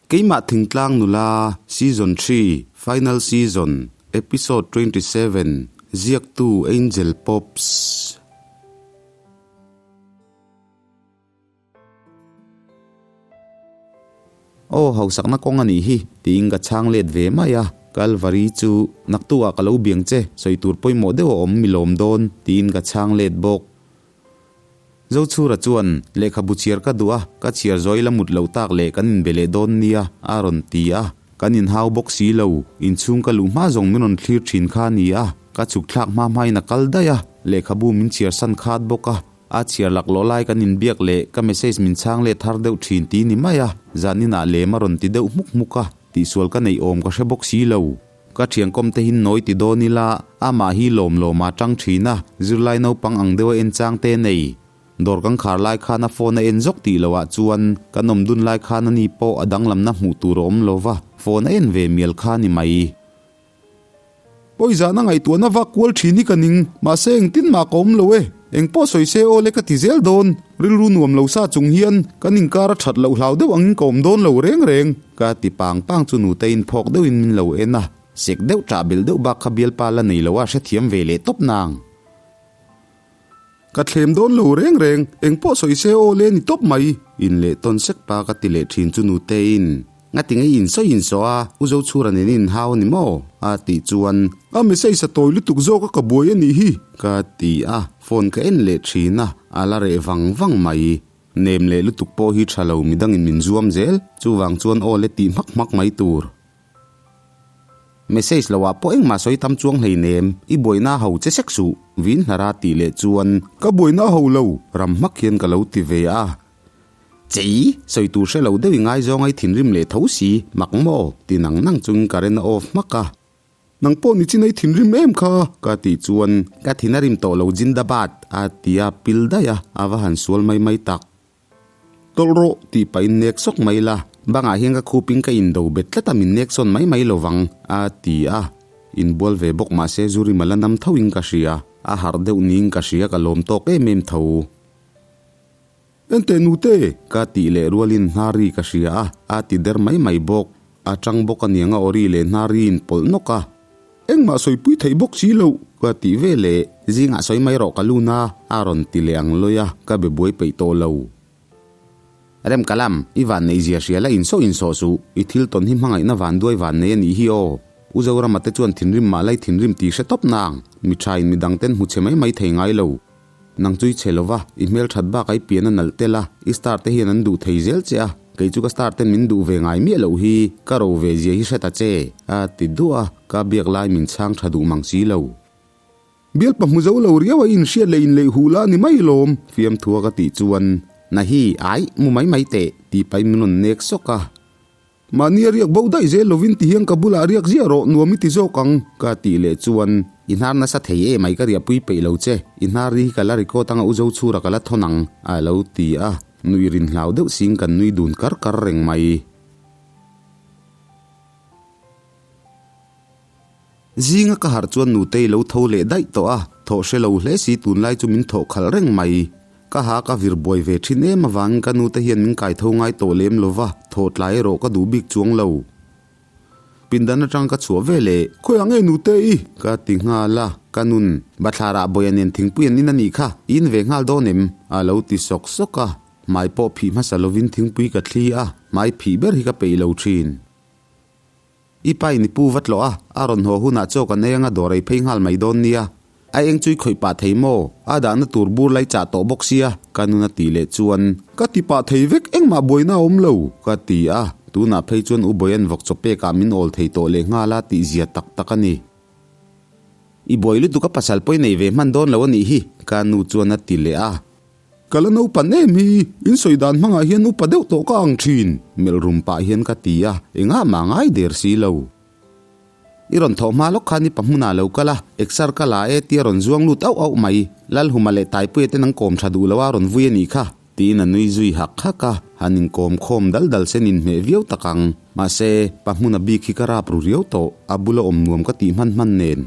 Keimah Thingtlang Nula, Season xii, Final Season, Episode 27, Ziaktu Angel Pops. Aw, hausakna kawng a nih hi, tiin ka chhang let ve mai a. Kalvari chu naktuah ka lo biang che, sawi tur pawimawh deuh a awm mi lawm dawn, tiin ka chhang let bawk. Zochhura chuan, Lehkhabu chhiar ka duh a, ka chhiar zawi la mut loh tak leh kan inbe leh dawn nia, a rawn ti a. Kan inhau bawk si lo, inchhung ka luh hma zawng min rawn thlir thin kha a ni a, ka chhuk thlak hma hmain a kal daih a, lehkhabu min chhiar san khat bawk a. A chhiar laklawh lai kan inbiak leh ka message min chhang leh thar deuh thin ti ni mai a, zaninah lem a rawn ti deuh hmuk hmuk a, tihsual ka neih awm ka hre bawk si lo. Ka thiangkawm te hin nawi ti dawn ila, amah hi lawm lawm a tang thin a, zirlai naupang ang deuha en chang te nei. Dawr kan khar lai khan a phone a en zawk tih loh ah chuan kan awm dun lai khan ani pawh a danglamna hmuh tur a awm lo va, phone a en ve mial kha ni mai. Pawizahna ngaihtuahna vak kual thin hi ka ning, mahse engtin mah ka awm lo e. Engpawh sawi se aw le ka ti zel dawn, rilru nuam lo sa chung hian kan inkar a that loh hlau deuh angin ka awm dawn lo reng reng. Ka ti pang pang chu nuteiin phawk deuhin min lo en a, sek deuh ṭah bel deuh bak kha bialpa la nei lo a hrethiam ve leh tawp nang. Ka thlem dawn lo reng reng, engpawh sawi se aw le ni tawp mai. In leh tawn sek pa ka ti leh thin chu nuteiin, Ngati ngei in sawi in saw a, U Zochhura nen in hau a ni maw? a tih chuan. A message a tawi lutuk zawk a ka buai a nih hi. Ka ti a, phone ka en leh thin a, a la reh vang vang mai. Nem leh lutuk pawh hi tha lo midangin min zuam zel, chuvang chuan aw le tih hmak hmak mai tur. Message lo ah pawh engmah sawi tam chuang hleinem, i buaina ho che sek suh, vin hlara tih leh chuan. Ka buaina ho lo, ram hmak hian ka lo ti ve a. Chei, sawi tur hre lo deuh i ngaizawng ai thinrim leh tho si, mak maw? ti nang nang chungin current a off hmak a. Nang pawh ni chin ai thinrim em kha? Ka tih chuan, Ka thin a rim tawh lo Jindabad, a ti a, pil daih a, a va han sual mai mai tak. Tawlh rawh, tih pahin nek sawk mai la, bangah hian ka khupin ka indo bet tlat a min nek sawn mai mai lo vang, a ti a. Inbual ve bawk mah se zu rim a la nam thoin ka hria, a harh deuh niin ka hria ka lawm tawk em em tho. Enteh nute! Ka tih leh rualin hnari ka hria a, a ti der mai mai bawk. A tang bawk aniang a awri leh hnari in pawlh nawk a. Engmah sawipui theih bawk si loh. Ka tih ve leh, zingah sawi mai rawh ka lun a, a rawn ti leh ang lawi a, ka be buai peih tawh lo. Rem ka lam, i van neih zia hria la insawh insawh suh, i thil tawn hi hmangaihna van duai van nei a nih hi aw. U Zorama te chuan thinrim mah lai thinrim ti hre tawp nang, mi tha in midang ten hmu chhe mai mai thei ngai lo. Nang chu i chhe lova, i hmel that bak a i pian a nalh tel a, i star te hian an duh thei zel che a, kei chu ka star ten min duh ve ngai miah loh hi, ka ro ve zia hi hre ta che, a ti duah a, ka biak lai min chhang tha duh mang si lo. Bialpa hmu zo lo riau a inhriat leh inleih huh la ni mai lawm, fiamthua ka tih chuan, Na hi, aih, mu mai mai teh, tih pahin min rawn nek sawk a. Mahni a riak bo daih zel lovin ti hian ka bulah riak ziah rawh nuam i ti zawk ang ka tih leh chuan i hnar nasa thei e mai ka riahpui peih lo che, i hnar ri hi ka la record anga u zo chhura ka la thawn ang a lo ti a, nui rin hlau deuh siin kan nui dun kar kar reng mai. Zinga ka harh chuan nutei lo tho leh daih tawh a, thawh hre lo hle si tunlai chu min thawh khalh reng mai. Ka ha ka vir buai ve thin em avangin ka nute hian min kai tho ngai tawh lem lo va, thawh tlai erawh ka duh bik chuang lo. Pindan atang ka chhuah ve leh. Khawiah nge nute i? Ka ti nghal a, ka nun, bathlarah bawia nen thingpui an in a nih kha, i in ve nghal dawn em? A lo ti sawk sawk a, hmai pawh phih hmasa lovin thingpui ka thli a, hmai phih ber hi ka peih lo thin. I pa in i pu va tlawh a, a rawn haw hunah chaw kan ei anga dawr ei phei nghal mai dawn nia. A eng chu i khawih pah thei maw? A dahna tur bur lai chah tawh bawk sia, ka nun a tih leh chuan. Ka ti pah thei vek, engmah buaina a awm lo, ka ti a. Tunah phei chuan U Bawian vawk chaw pekah min awl thei tawh leh nghal a tih zia tak tak a ni. I buai lutuk a pasal pawh i nei ve hman dawn lo a nih hi, ka nu chuan a ti leh a. Ka la naupan em hi, in sawi dan hmangah hian upa deuh tawh ka ang thin, melh rum pah hian ka ti a, engah mah ngai der si lo. I rawn thawh hma lawk khan i pa hmunah lo kal a, exer ka la e tia rawn zuang lut auh auh mai, Lalhuma leh Taipuia te nang kawm tha duh lo a rawn vui a nih kha, tiin a nui zui hak hak a, han inkawm khawm dal dal sen inhmeh viau tak ang. Mahse, pa hmuna bik hi ka rap ru riau tawh, a bula awm nuam ka tih hman hman nen.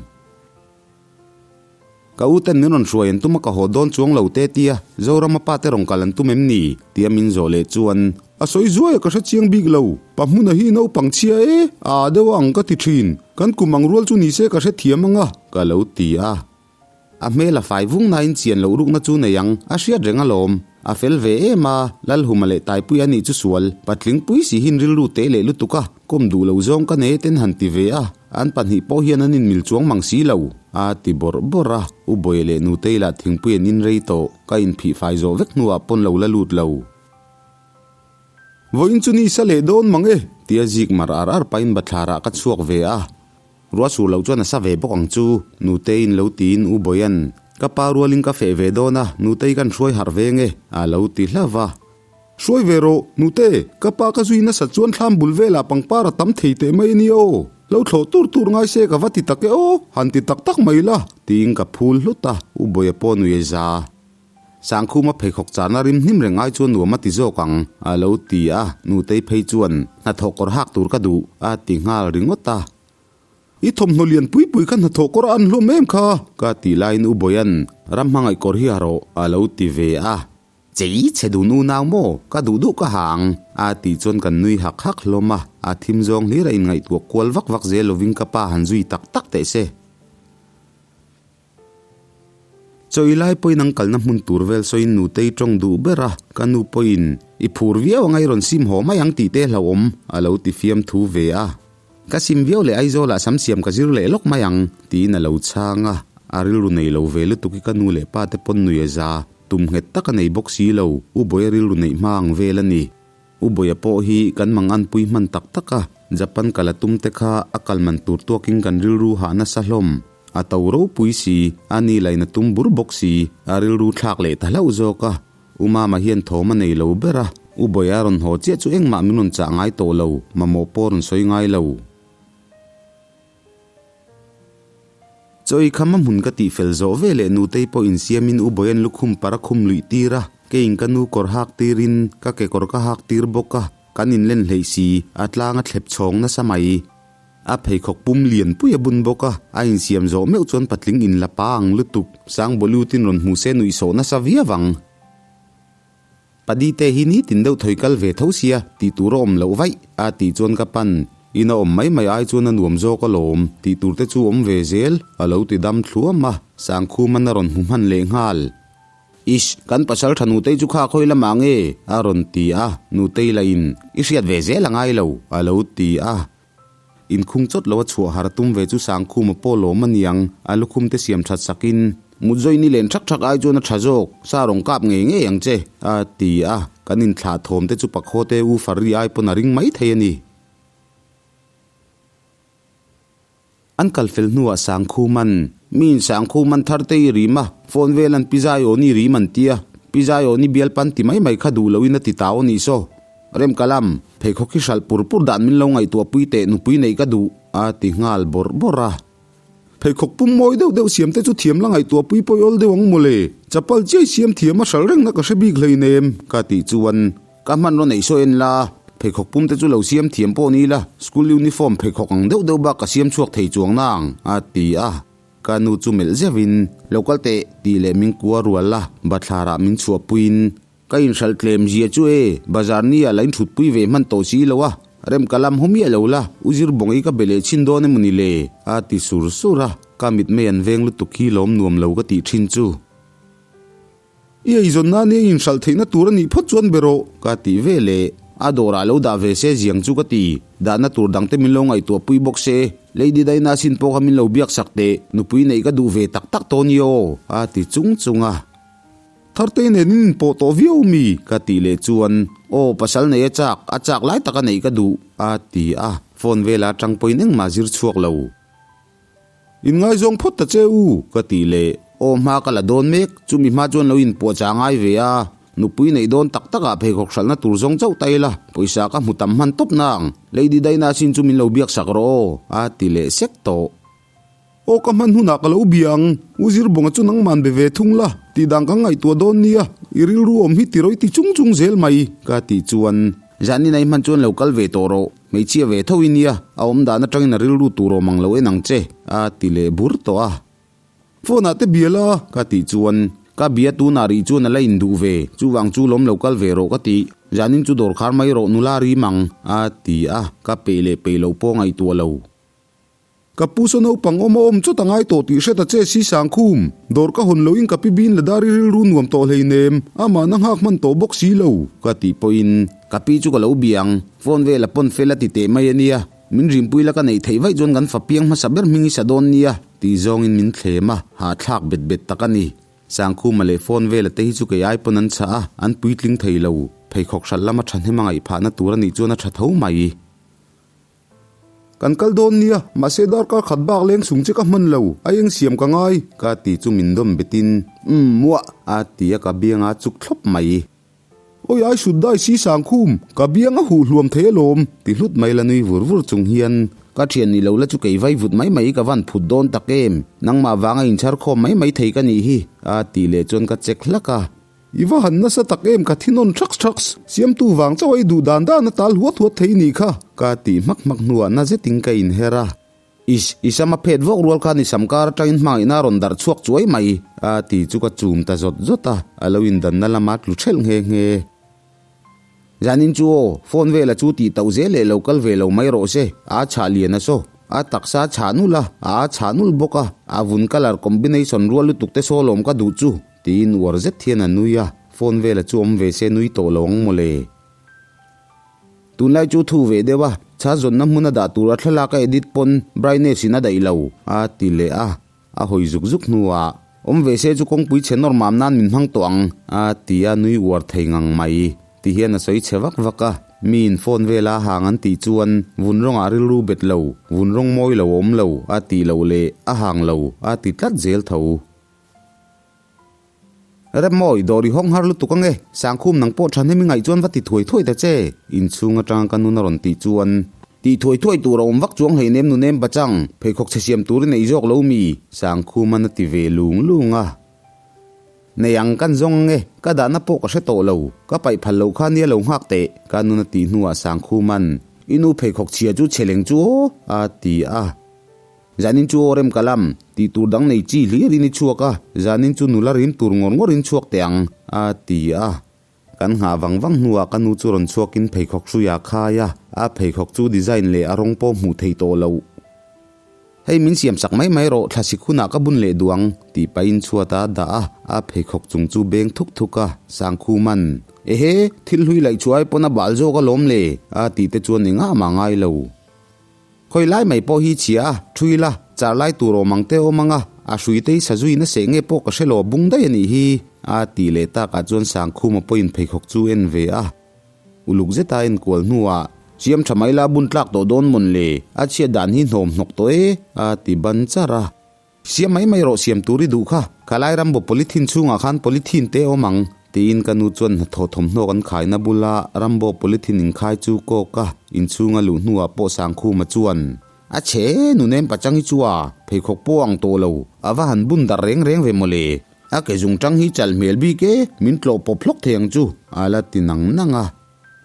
Ka u ten min rawn hruai an tum a ka haw dawn chuang lo te tia Zorama pa te rawn kal an tum em ni? Tia min zawh leh chuan. A sawi zuai a ka hre chiang bik lo, pa hmuna hi naupang chhia e, a â deuh a ang ka ti thin, kan kum ang rual chu ni se ka hre thiam ang a, ka lo ti a. A hmel a fai vung nain chian loh rukna chu nei ang, a hriat reng alawm. A fel ve em a, Lalhuma leh Taipuia nih chu sual, patling pui si hin rilru teh leh lutuk a, kawm duh lo zawng ka nei ten han ti ve a, an pahnih pawh hian an inmil chuang mang si lo, a ti bawrh bawrh a, U Bawia leh Nutei lah thingpui an inrei tawh, ka inphih fai zawh vek hnuah pawn lo la lut lo. Vawiin chu ni sa leh dawn mang e, tia zik mar ar ar pahin bathlarah ka chhuak ve a. Ruah sur loh chuan a sa ve bawk ang chu, Nuteiin lo tiin U Bawia'n, Ka pa rualin ka feh ve dawn a, Nutei kan hruai harh ve nge, a lo ti hlauh va. Hruai ve rawh, Nute, ka pa ka zui nasat chuan thlam bul velah pangpar a tam thei teh mai a nia aw. Lo thlawh tur tur ngai se ka va ti tak e aw, han ti tak tak mai la, tiin ka phul hlut a, U Bawia pawh nui a za. Sangkhuma pheikhawk chahna rim hnim reng ai chuan nuam a ti zawk ang, a lo ti a, Nutei phei chuan, Hnathawh kawr hak tur ka duh, a ti nghal ringawt a. I thawmhnaw lian pui pui kha hnathawh kawr a an hlawm em kha? Ka tih laiin U Bawia'n, Ram hmangaih kawr hi a rawh, a lo ti ve a. Chei, chhe dun unau maw? Ka duh duh ka ha ang, a tih chuan kan nui hak hak hlawm a, a thim zawng hlir a inngaihtuah kual vak vak zel lovin ka pa han zui tak tak teh se. Chawi lai pawhin an kalna hmun tur vel sawiin nutei tawng duh ber a, ka nu pawhin, I phur viau anga i rawn sim haw mai ang tih te hlauhawm, a lo ti fiam thu ve a. Ka sim viau leh Aizawlah sam siam ka zir leh lawk mai ang, tiin a lo chhang a. A rilru nei lo ve lutuk hi ka nu leh pa te pawn nui a za, tum nghet tak a nei bawk si lo, U Bawia rilru neih hma ang vel a ni. U Bawia pawh hi kan mang anpui hman tak tak a, Japan kal a tum te kha a kal man tur tuakin kan rilru hah nasa hlawm. A to ropui si, a ni lain a tum bur bawk si, a rilru thlak leh ta hlauh zawk a. U Mama hian thawm a nei lo ber a, U Bawia rawn haw chiah chu engmah min rawn chah ngai tawh lo, mamawh pawh rawn sawi ngai lo. Chawi kham a hmun ka tih fel zawh ve leh Nutei pawh insiamin U Bawia'n lukhum par a khum luih tir a, keiin ka nu kawr hak tirin ka kekawr ka hak tir bawk a, kan inlen hleih si, a tlang a thlep chhawng nasa mai. A pheikhawk pum lian pui a bun bawk a, a insiam zawh meuh chuan patling in la pa ang lutuk, Sangbawilutin rawn hmu se nuih sawh nasa viau ang. Padite hi nitin deuh thawi kal ve tho sia, tih tur a awm loh vaih, a tih chuan ka pan, In a awm mai mai ai chuan a nuam zawk alawm, tih tur te chu awm ve zel, a lo ti dam thluam a, Sangkhuman a rawn hmu hman leh nghal. Ish, kan pasal tha Nutei chu kha khawi lamah nge? a rawn ti a, Nutei lahin, I hriat ve zel a ngai lo, a lo ti a. Inkhung chawt lo a chhuah har a tum ve chu Sangkhuma pawh lawm a niang, a lukhum te siam that sakin, Mut zawi ni len thak thak ai chuan a tha zawk, sa rawn kap ngei ngei ang che, a ti a, kan inthlah thawm te chu pakhaw te u Farri ai pawn a ring mai thei a ni. An kal fel hnuah Sangkhuman, Miin Sangkhuman thar te i rim a, phone vel an pi Zaiawni rim an ti a, pi Zaiawni bialpan ti mai mai kha duh loin a ti tau a nih saw. Remkalam, pheikhawk hi hralh pur pur dan min lo ngaihtuahpui teh nupui neih ka duh, a ti nghal bawrh bawrh a. Pheikhawk pum mawi deuh deuh siam te chu thiam la ngaihtuahpui pawi awl deuh ang mawle, chapal chiai siam thiam a hralh rengna ka hre bik hleinem, ka tih chuan Ka hmanraw neih saw en la, pheikhawk pum te chu lo siam thiam pawh ni la, school uniform pheikhawk ang deuh deuh bak ka siam chhuak thei chuang na ang, a ti a. Ka nu chu melh zeuhin, Lo kal teh, tih leh min kua rual la, bathlarah min chhuahpuiin, Ka inhralh tlem zia chu e, bazar ni ah la inthutpui ve hman tawh si lo a, rem ka lam haw miah lo la, u zir bawng ei ka be leh chhin dawn emaw ni le, a ti sur sur a, ka mitmei an veng lutuk hi lawm nuam lo ka tih thin chu. I eizawn nan i inhralh theihna tur a nih phawt chuan be rawh. Ka tih ve leh, a dawrah lo dah ve se ziang chu ka ti. Dahna tur dangte min lo ngaihtuah pui bawk se, Lady Diana sin pawh kha min lo biak sak teh, nupui neih ka duh ve tak tak tawh nia aw, a ti chung chung a. Thartei nen in inpawh tawh viau mi? Ka tih leh chuan, Aw, pasal nei a chak, a chak lai taka neih ka duh, a ti a, phone vela atang pawhin engmah zir chhuak lo. Inngaizawng phawt ta che u, ka tih leh, Aw hma ka la dawn mek, chumi hma chuan lo inpuah chah ngai ve a, nupui neih dawn tak takah pheikhawk hralhna tur zawng chauh ta ila, pawisa ka hmu tam hman tawp nang, Lady Daina sin chu min lo biak sak rawh aw, a ti leh sek tawh. Aw ka hman hunah ka lo bia ang, U Zirbawnga chu nangman be ve thung la, tih dan ka ngaihtuah dawn nia, i rilru awm hi tirawi ti chung chung zel mai, ka tih chuan, Zanin a i hman chuan lo kal ve tawh rawh. Hmeichhia ve tho i nia, a awm dan atangin a rilru tur awm ang lo en ang che, a ti leh bur tawh a. Phone ah te bia la ka tih chuan ka bia tunah rih chuan a la induh ve, chuvang chu lawm lo kal ve rawh ka tih. Zanin chu dawr khar mai rawh nula rim ang a ti a, ka peih leh peih loh pawh ngaihtuah lo. Ka pu saw naupang awm a awm chawt a ngai tawh tih hret a che si Sangkhum. Dawr ka hawn loin ka pi bin la dar i rilru nuam tawh hleinem, amah na nghak hman tawh bawk si lo. Ka tih pawhin ka pi chu ka lo bia ang, phone vel a pawn fel a ti teh mai a nia, min rimpui la ka neih theih vaih chuan kan fa piang hmasa ber hming i sa dawn nia tih zawngin min thlem a, hahthlak bet bet tak a ni. Sangkhuma leh phone vela te hi chu kei ai pawn an chah a, an puitling thei lo. Pheikhawk hralh lama thahnem a ngaihphahna tur a nih chuan a tha tho mai. Kan kal dawn nia, mahse darkar khat bak leng chung che ka hman lo, a eng siam ka ngai. Ka ti chu min dawm betin, Umm muah, a ti a ka biang a chuk thlawp mai. Awi ai sut dai si Sangkhum, ka biang a huh hluam thei alawm. Ti hlut mai la nui vur vur chung hian, Ka thian ni lo la chu kei vai vut mai mai ka van phut dawn tak em, nangmah vanga inchhar khawm mai mai thei ka nih hi, a tih leh chuan ka check hlak a. I va han nasa tak em ka thi nawn thaks thaks, siamtu vang chauh a i duh dan dan a tal huat huat thei nih kha. Ka tih hmak hmak hnuah na zetin ka inher a. Ish, i sam a phet vawk rual khan i sam kar atangin hmangaihna a rawn darh chhuak chuai mai, a ti chu ka chum ta zawt zawt a, a lo indanna lama tlu thelh nghe nghe. Zanin chu aw, phone vela chu tih tauh zel leh lo kal ve lo mai rawh se, a chhah lian a saw. A taksa a chhah nulh a, a chhah nulh bawk a, a vun colour combination rual lutuk te saw lawm ka duh chu. Tiin uar zet hian a nui a, phone vela chu awm ve se nui tawh lo ang mawle. Tunlai chu thu ve deuh a, chha zawnna hmun a dah tur a thlalak a edit pawn brightness in a daih lo, a ti leh a, a hawi zuk zuk hnuah, Awm ve se chu kawngpui chhe nawr mam nan min hmang tawh ang, a ti a, nui uar thei ngang mai. Ti hian a sawi chhe vak vak a, miin phone vela a hang an tih chuan vun rawngah rilru bet lo, vun rawng mawi lo awm lo, a tih loh leh a hang lo, a ti tlat zel tho. Remmawi, dawr i hawng har lutuk ange, Sangkhum nang pawh thahnem i ngaih chuan va ti thuai thuai ta che, inchhung atanga ka nun a rawn tih chuan. Tih thuai thuai tur a awm vak chuang hleinem nunem pachang, pheikhawk chhe siam tur i nei zawk lo mi? Sangkhuman a ti ve lung lung a. Nei ang kan zawng ange, ka dahna pawh ka hre tawh lo, ka paih phal loh kha nia lo nghak teh, ka nun a tih hnuah Sangkhuman, I nu pheikhawk chhia chu chhe leng chu aw, a ti a. Zanin chu aw rem ka lam, tih tur dang nei chi hlir in i chhuak a, zanin chu nula rim tur ngawr ngawr in chhuak teh ang, a ti a. Kan nghah vang vang hnuah ka nu chu rawn chhuak in pheikhawk hrui a khai a, a pheikhawk chu design leh a rawng pawh hmuh theih tawh loh. Hei min siam sak mai mai rawh, thlasik hunah ka bun leh duh ang, tih pahin chhuat a dah a, a pheikhawk chung chu beng thuk thuk a, Sangkhuman, Ehe, thil hlui laih chu ai pawn a bal zawk alawm le, a tih te chuan engah mah ngai lo. Khawi lai mai pawh hi chhia a, thui la, char lai tur awm ang te awm ang a, a hrui te hi sazu in a seh nge pawh ka hre lo a bung daih a nih hi, a tih leh takah chuan Sangkhuma pawhin pheikhawk chu en ve a. Uluk zeta a enkual hnuah, Siam tha mai la bun tlak tawh dawn mawn le, a chhiat dan hi hnawm hnawk tawh e, a ti ban char a. Siam mai mai rawh siam tur i duh kha, ka lai rambo polythene chhungah khan polythene te awm ang, tiin ka nu chuan hnathawh thawmhnaw kan khaina bula rambo polythene inkhai chu kawk a, inchhunga luh hnuah pawh Sangkhuma chuan, A chhe, nunem pachang hi chu a, pheikhawk pawh ang tawh lo, a va han bun darh reng reng ve mawle, a ke zungtang hi chal hmel bik e, min tlawh pawp hlawk thei ang chu, a la ti nang nang a.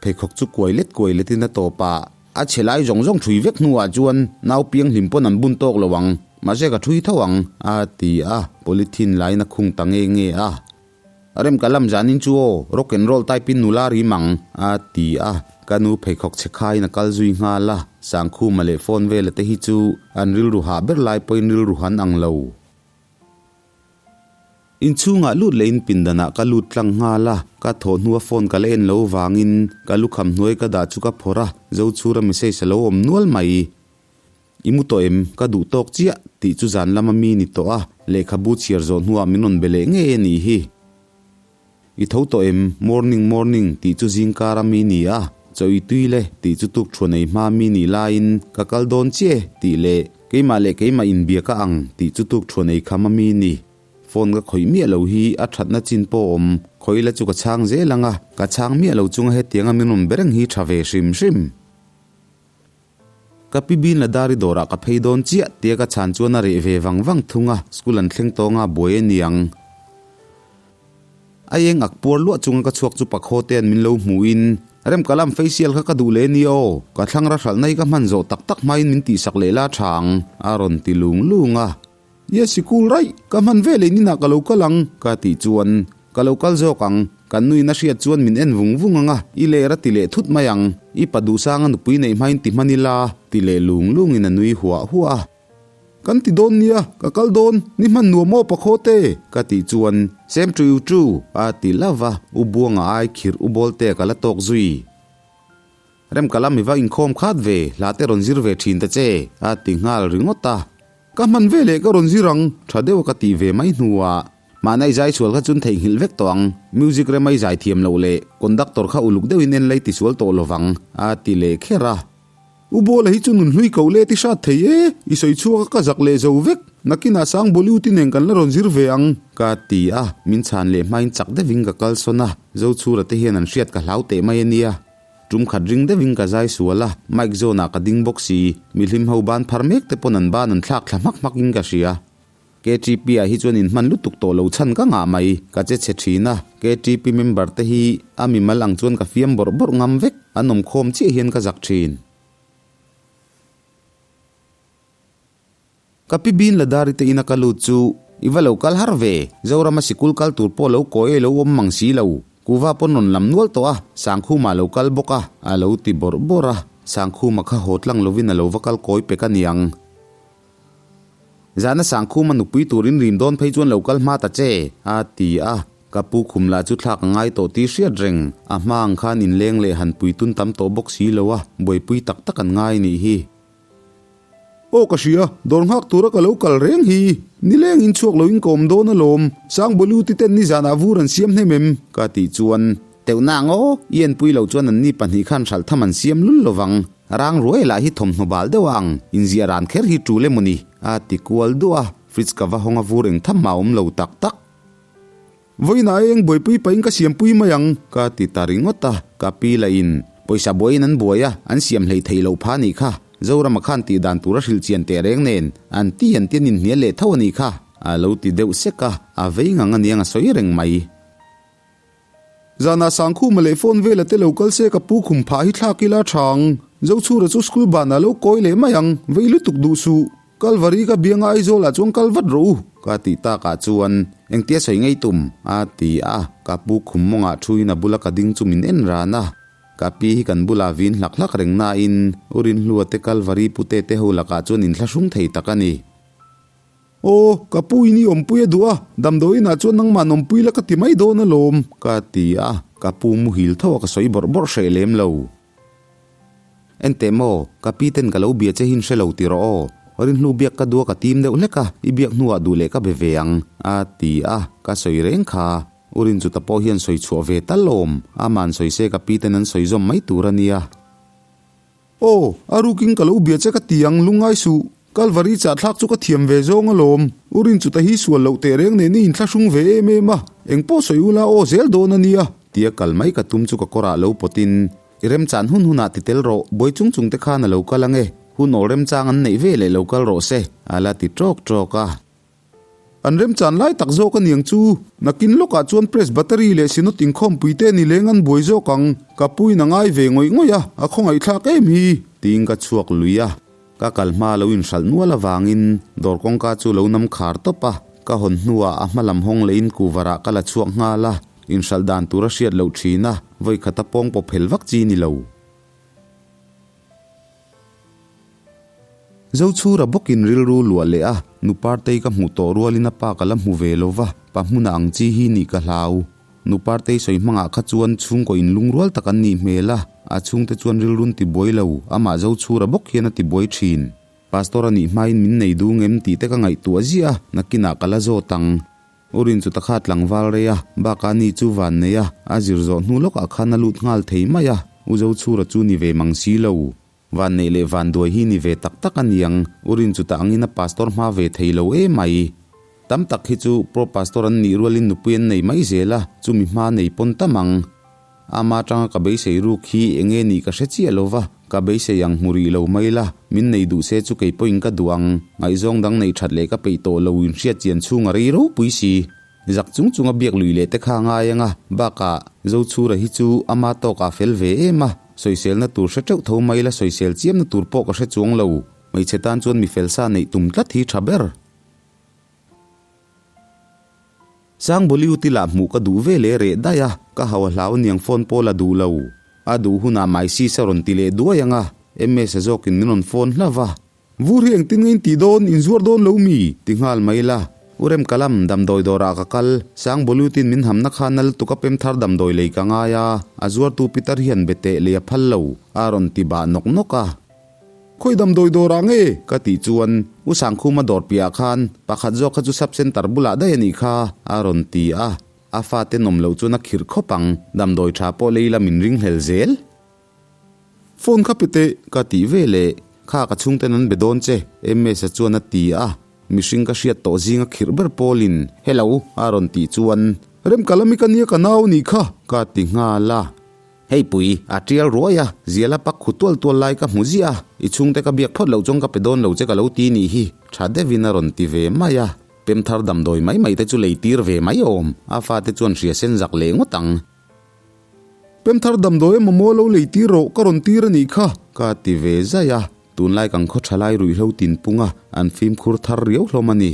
Pheikhawk chu kuai let kuai letin a tawp a, a chhe lai zawng zawng ṭhui vek hnuah chuan nau piang hlim pawn an bun tawk lo ang, mahse ka ṭhui tho ang, a ti a, polythene lain a khung ta nge nge a. Rem ka lam zanin chu aw, rock and roll type in nula rim ang, a ti a, ka nu pheikhawk chhe khaiin a kal zui nghal a, Sangkhuma leh phone vela te hi chu an rilru hah ber lai pawhin rilru han ang lo. Inchhungah lut leh in pindanah ka lut tlang nghal a, ka thawh hnua phone ka la en lo vangin ka lukham hnuai ka dah chu ka phawrh a, Zochhura message a lo awm nual mai. I mu tawh em? Ka duh tawk chiah tih chu zan lama mi ni tawh a, lehkhabu chhiar zawh hnuah min rawn be leh ngei a nih hi. I tho tawh em? Morning morning tih chu zingkar a mi ni a, chaw i tui le tih chu tuk thuan ei hma mi nih laiin ka kal dawn chiah e tih leh keimah leh keimah inbia ka ang tih chu tuk thuan ei kham a mi ni. Phone ka khawih miah lo hi a thatna chin pawh awm, khawih la chu ka chhang zel ang a, ka chhang miah lo chunga hetianga min rawn be reng hi tha ve hrim hrim. Ka pi bin la dari dawrah ka phei dawn chiah tia ka chhan chuan a reh ve vang vang thung a, school an thleng tawng a, buai a ni ang. A eng ak puar luah chunga ka chhuak chu pakhaw te an min lo hmuhin, Remkalam facial kha ka duh leh nia aw, ka thlang ra hralh nai ka hman zawh tak tak hmain min tihsak leh la tha ang, a rawn ti lung lung a. Yes, i cool raih, ka hman ve leh ninah ka lo kal ang, ka tih chuan ka lo kal zawk ang, kan nuin a hriat chuan min en vung vung ang a, i ler a ti leh thut mai ang, i pa duhsanga nupui neih hmain ti hman ila, ti leh lung lungin a nui huah huah a. Kan ti dawn nia, ka kal dawn, ni hman nuam aw pakhaw te, ka tih chuan Same to you too, a ti lova, U Buanga ai khirh U Bawlte ka la tawk zui. Remka lam i va inkhawm khat ve, hla te rawn zir ve thin ta che, a ti nghal ringawt a. Ka hman ve leh ka rawn zir ang, tha deuh a ka tih ve mai hnuah mahna i zai sual kha chun theihnghilh vek tawh ang, music rema i zai thiam loh leh conductor kha uluk deuhin en lei ti sual tawh lovang, a ti leh kher a. U Bawla hi chu nun hlui ko let i hrat thei e, i sawi chhuak a ka zak leh zo vek, nakinah sang Bollywood i nen kan la rawn zir ve ang. Ka ti a, min chhan leh hmain chak deuhin ka kal sawn a, Zochhura te hian an hriat ka hlau teh mai a nia. Tum khat ring deuhin ka zai sual a, mic zawn ah ka ding bawk si, mihlim ho ban phar mek te pawn an ban an thlak thla hmak hmak in ka hria. KTP ah hi chuan inhman lutuk tawh lo chhan ka ngah mai, ka che chhe thin a, KTP member te hi a mimal ang chuan ka fiam bawrh bawrh ngam vek, an awm khawm chiah hian ka zak thin. Ka pi bin Ladari te ina ka lut chu i va lo kal har ve, Zorama sikul kal tur pawh lo kawi a lo awm mang si lo, kuva pawn rawn lam nual tawh a, Sangkhuma a lo kal bawk a, a lo ti bawrh bawrh a, Sangkhuma kha haw tlang lovin a lo va kal kawi pek a niang. Zana Sangkhuma nupui turin rim dawn phei chuan lo kal hma ta che, a ti a. Ka pu khum lah chu thlak a ngai tawh tih hriat reng. A hma ang khan inleng leh han pui tun tam tawh bawk si lo a, buaipui tak tak an ngai nih hi. Aw ka hria, dawr nghak tura ka lo kal reng hi. Nileng in chhuak loin ka awm dawn alawm. Sangbalu ti ten nizanah vur an siam hnem em? Ka tih chuan, Teuhna ang aw, i enpui loh chuan anni pahnih khan hralh tham an siam lul lovang. Rang ruai lah hi thawmhnaw bal deuh a ang, inziah ran kher hi tul emaw ni? A ti kual duah a, fridge ka va hawng a vur eng tham mah a awm lo tak tak. Vawiinah eng buaipui pahin ka siampui mai ang. Ka ti ta ringawt a, ka pi lah in pawisa buaiin an buai a, an siam hlei thei loh pha anih kha. Zorama khan tih dan tur a hrilh chian teh reng nen, an ti an ti an inhnial leh tho anih kha. A lo ti deuh sek a, a vei ngang aniang a sawi reng mai. Zanah Sangkhuma leh phone vela te lo kal se ka pu khum phah hi thlak ila tha ang. Zochhura chu school banah lo kawi leh mai ang, vei lutuk duh suh. Kalvari ka bianga Aizawlah chuan kal vat rawh u. Ka tih takah chuan, Engtia sawi ngei tum? a ti a, ka pu khum mawngah thuin a bula ka ding chu min en ran a. Ka pi hi kan bulah vin hlak hlak reng nain U Rinhlua te Kalvari pute te ho lakah chuan inthlahrung thei tak a ni. Aw, ka pu in i awmpui a duh a, damdawiinah chuan nangmah an awmpui la ka ti mai dawn alawm. Ka ti a, ka pu muhil tho a ka sawi bawrh bawrh hreh lem lo. Enteh maw, ka pi ten ka lo bia che hin hre lo ti rawh aw. Rinhlu biak ka duh a ka tim deuh hlek a, i biak hnuah duh leh ka be ve ang, a ti a, ka sawi reng kha. U Rinchuta pawh hian sawi chhuah ve tal awm, ama'n sawi se ka pi ten an sawi zawm mai tur a nia. Aw, a rukin ka lo bia che ka ti ang, lungngai suh. Kalvari chahthlak chu ka thiam ve zawng alawm. U Rinchuta hi sual loh teh reng nen i inthlahrung ve em em a, engpawh sawi ula aw zel dawn a nia. Tia kal mai ka tum chu ka kawrah lo pawtin, I remchan hun hunah ti tel rawh, buai chung chung te khan a lo kal ang e, hun awl remchang an neih ve leh lo kal rawh se, a la ti ṭawk ṭawk a. An remchan lai tak zawk a niang chu, nakin lawkah chuan press battery leh synod inkhawmpui te ni leng an buai zawk ang, ka puin a ngai ve ngawih ngawih a, a khawngaihthlak em hi. Tiin ka chhuak lui a, ka kal hma lo inhralh nual avangin dawr kawngka chu lo nam khar tawp a, ka hawn hnuah a hma lam hawng lehin kuvarah ka la chhuak nghal a, inhralh dan tur a hriat loh thin a, vawikhata pawng pawp hel vak chi ni lo. Zochhura bawkin rilru luah leh a, nu Partei ka hmuh tawh rualin a pa ka la hmu ve lo va, pa hmuna ang chi hi nih ka hlau. Nu Partei sawi hmangah kha chuan chhungkaw inlungrual tak an nih hmel a, a chhungte chuan rilrun tibuai lo, amah Zochhura bawk hian a tibuai thin. Pastor a nih hmain min nei dung em tih te ka ngaihtuah ziah a, nakinah ka la zawt ang. U Rinchuta kha tlangval rei a, bakah ni chu van nei a, a zir zawh hnu lawkah khan a lut nghal thei mai a, U Zochhura chu ni ve mang si lo. Vanneih leh vanduai hi ni ve tak tak a niang, U Rinchuta angin a pastor hma ve thei lo em mai. Tam tak hi chu pro pastor an nih rualin nupui an nei mai zel a, chumi hma nei pawn tam ang. Ama atanga ka beisei ruk hi enge nih ka hre chiah lo va, ka beisei ang hmu rih lo mai la, min nei duh se chu kei pawhin ka duh ang, ngaihzawng dang neih that leh ka peih tawh lo inhriat chian chhung a rei ropui si. Zak chung chunga biak lui leh te kha a ngai ang a, bakah Zochhura hi chu ama tawkah fel ve em a, sawiselna tur hre teuh tho mai la sawisel chiamna tur pawh ka hre chuang lo, hmeichhe tan chuan mi fel sa neih tum tlat hi tha ber. Sang Bollywood-i lah hmuh ka duh ve leh reh daih a, ka hau a hlau aniang phone pawh la duh lo. A duh hunah my sis a rawn ti leh duai ang a, MS-a zawkin min rawn phone hlauh va. Vur hi engtin nge in tih dawn, in zuar dawn lo mi? Ti nghal mai la. U Rem Kalam, damdawi dawrah ka kal. Sang Bollywood-in min hamna kha nal tuk a pem thar damdawi lei ka ngai a, a zuartu pitar hian be teh lei a phal lo, a rawn ti bah nawk nawk a. Khawi damdawi dawrah nge? Ka tih chuan, U Sangkhuma dawr piahah khan pakhat zawk kha chu sub centre bulah daih a nih kha, a rawn ti a. A fate nawm loh chuan a khirh khawp ang, damdawi tha pawh lei la min ringhlel zel. Phone kha pe teh. Ka tih ve leh, Kha ka chhungten an be dawn che, MS-a chuan a ti a. Mihring ka hriat tawh zinga khirh ber pawlin, Hello, a rawn tih chuan, Remkalami ka nia ka nau a nih kha, ka ti nghal a. Hei pui, a tial ruai a, zial a pak khu tual tual lai ka hmu ziah a, i chhungte ka biak phawt loh chuan ka pe dawn lo che ka lo ti nih hi, tha deuhin a rawn ti ve mai a. Pem thar damdawi mai mai te chu lei tir ve mai awm, a fate chuan hria sen zak leh ngawt ang. Pem thar damdawi emaw maw lo lei tir rawh ka rawn tir a nih kha. Ka ti ve zai a, tunlai kan khaw tha lai ruihhlo tinpung a, an fimkhur thar riau hlawm a ni.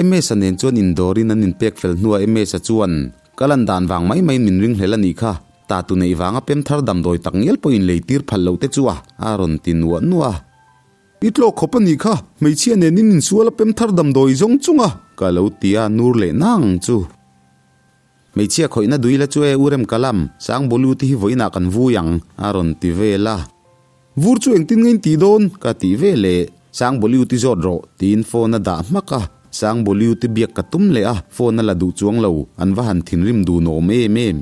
MS-a nen chuan indawrin an inpek fel hnuah MS-a chuan, Ka lan dan vang mai maiin min ringhlel a nih kha, ta tu neih vanga pem thar damdawi tak ngial pawhin lei tir phal loh te chu a, a rawn ti nuah nuah a. I tlawk khawp a nih kha, hmeichhia nen in insual a pem thar damdawi zawng chung a. Ka lo ti a, nur leh nang chu. Hmeichhia khawihna dui la chu e, U Remkalam, Sangbawlu te hi vawiinah kan vui ang, a rawn ti vel a. Vur chu engtin nge in tih dawn? Ka tih ve leh, Sangbawliu ti zawt rawh, tiin phone a dah hmak a. Sangbawliu ti biak ka tum leh a, phone a la duh chuang lo, an va han thinrim dun awm em em.